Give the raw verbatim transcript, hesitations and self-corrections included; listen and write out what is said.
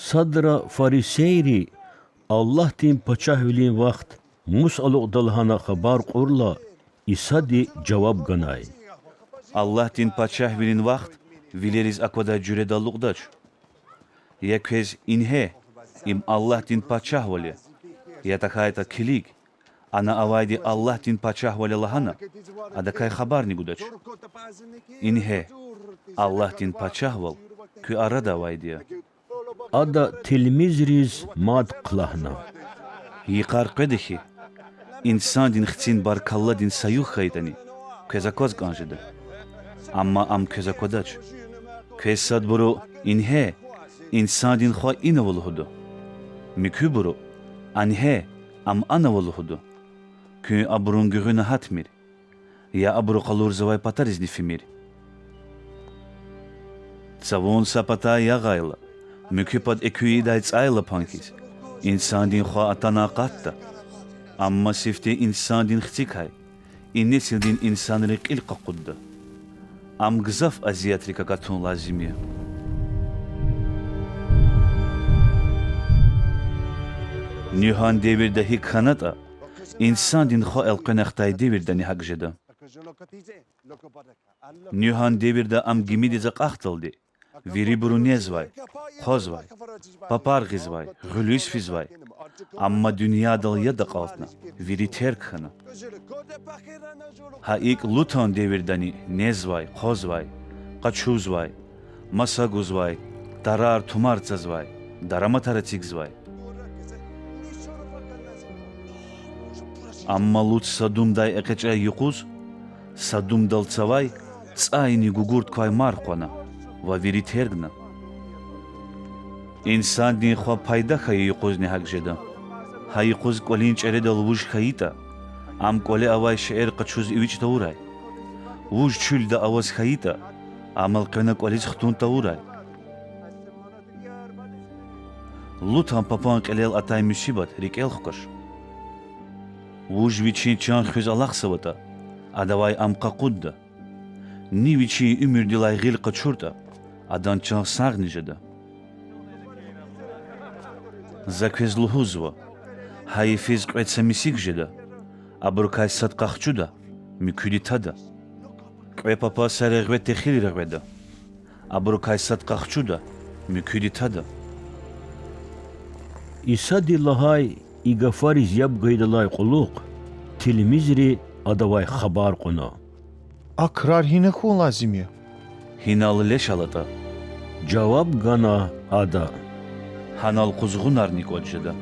Садра фарисейри Аллагьдин пачагьвилин вахт мус алукьда лагьана хабар кьурла, Исади жаваб ганай: Аллагьдин пачагьвилин вахт вилериз аквадай жуьреда алукьдач. Я квез: Ингье, им Аллагьдин пачагьвал я, я тахьайтӀа: Килиг, ана авайди Аллагьдин пачагьвал я лагьана, адакай хабарни гудач. Ингье, Аллагьдин пачагьвал куь арада авайди я. Ада тилмизриз мад хълагьна: Йикъар къведа хьи, Инсандин Хцин баркалладин са югъ хьайитӀани, квез акваз кӀан жеда. Амма ам квез аквадач. Квез садбуру: Ингье, Инсандин Хва ина ава лугьуда. Муькуьбуру: Ангье, ам ана ава лугьуда. Куьн абурун гуьгъуьна гьатмир, я абуру къалурзавай патаризни фимир. Цавун са патай ягъайла, муькуь пад экуь ийидай цӀайлапан хьиз, Инсандин Хва атана акъатда. Амма сифте Инсандин Хцикай и несилдин инсанри кьил къакъудда. Ам гзаф азиятрик акатун лазим я. Нуьгьан девирда гьикӀ хьанатӀа, Инсандин Хва элкъвена хтай девирдани гьакӀ жеда. Нуьгьан девирда ам гимидиз акьахдалди вирибуру незвай, хъвазвай, папар гъизвай, гъуьлуьз физвай, амма дуьньядал яд акьалтна, вири терг хьана. Гьа икӀ Лутан девирдани незвай, хъвазвай, къачузвай, маса гузвай, тарар-тумар цазвай, дараматар эцигзавай. Амма Лут Садумдай экъечӀай юкъуз Садумдал цавай цӀайни гугурт квай марф къвана ва вири тергна. Инсандин Хва пайда хьайи юкъузни гьакӀ жеда. Гьа юкъуз кӀвалин чӀередал вуж хьайитӀа, ам кӀвале авай шейэр къачуз эвичӀ тавурай. Вуж чуьлда аваз хьайитӀа, ам элкъвена кӀвализ хтун тавурай. Лутан папан кьилел атай мусибат рикӀел хкваш. Вуж вичин чан хуьз алахъзаватӀа, адавай ам къакъудда. Ни вичин уьмуьрдилай гъил къачуртӀа, адан чан сагъни жеда. За квез лугьузва: гьа йифиз кьве цамисик жеда, абурукай сад къахчуда, муькуьди тада. Кьве папа са регъве техил регъведа, абурукай сад къахчуда, муькуьди тада. Исади лагьай и гафариз яб гайидалай кьулухъ тилмизри Адавай хабар кьуна: А крар гьина хьун лазим я? Гьинал леш алатӀа,— жаваб гана Ада,— гьанал къузгъунарни кӀватӀ жеда.